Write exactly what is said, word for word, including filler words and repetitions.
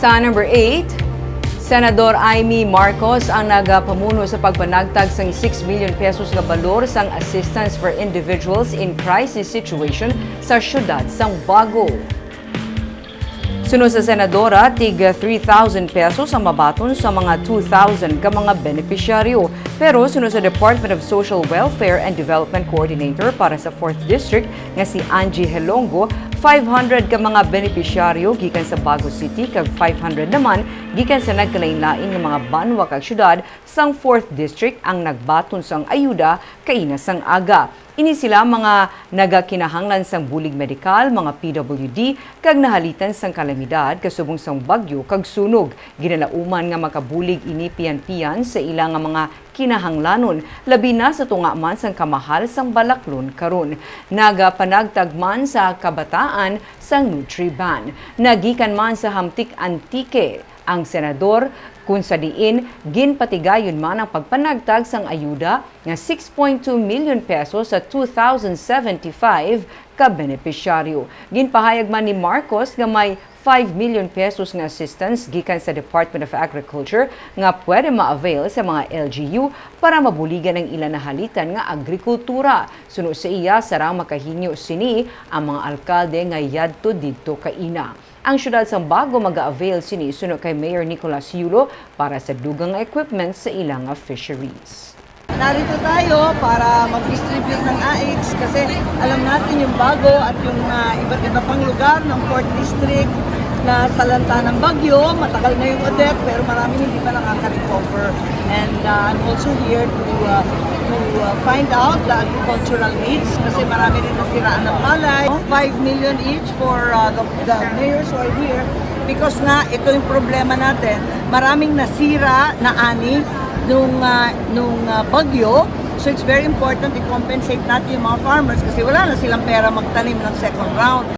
Sa number eight, Senador Imee Marcos ang nagapamuno sa pagpanagtag sang six million pesos nga balor sang assistance for individuals in crisis situation sa siyudad sang Bago. Suno sa senadora, tig three thousand pesos ang mabaton sa mga two thousand ka mga benepisyaryo. Pero suno sa Department of Social Welfare and Development Coordinator para sa Fourth District nga si Angie Helongo, five hundred ka mga benepisyaryo gikan sa Bago City kag five hundred naman gikan sa nagkalainlain nga mga banwa kag syudad sang Fourth District ang nagbaton sang ayuda kaina sang aga. Ini sila mga nagakinahanglan sang bulig medikal, mga P W D, kag nahalitan sang kalamidad kasubong sang bagyo kag sunog. Ginalauman nga makabulig ini pian-pian sa ila nga mga kinahanglanon, labi na sa tunga man sang kamahal sang balaklon karon. Nagapanagtag man sa kabataan sang Nutriban. Nagikan man sa Hamtic Antique ang senador, kun sa diin ginpatigayon man ang pagpanagtag sang ayuda nga six point two million pesos sa two thousand seventy-five ka benepisyaryo. Ginpahayag man ni Marcos nga may five million pesos nga assistance gikan sa Department of Agriculture nga pwede ma-avail sa mga L G U para mabuligan ang ila nahalitan nga agrikultura. Suno sa iya, sarang makahinyo sini ang mga alkalde nga yadto didto kaina. Ang siyudad sang Bago maga-avail sini suno kay Mayor Nicolas Yulo para sa dugang nga equipment sa ila nga fisheries. Narito tayo para mag-distribute ng aids kasi alam natin yung Bago at yung, ah, iba't iba pang lugar ng Fourth District na salanta ng bagyo. Matagal na yung Odette pero maraming hindi pa nakaka-recover. And, ah, I'm also here to, ah, to, ah, find out the agricultural needs kasi marami rin nasiraan ng palay. Five million each for, ah, the, the mayors who are here because nga ito yung problema natin. Maraming nasira na ani nung, ah, nung, ah, bagyo. So it's very important i-compensate natin yung mga farmers kasi wala na silang pera magtanim ng second round.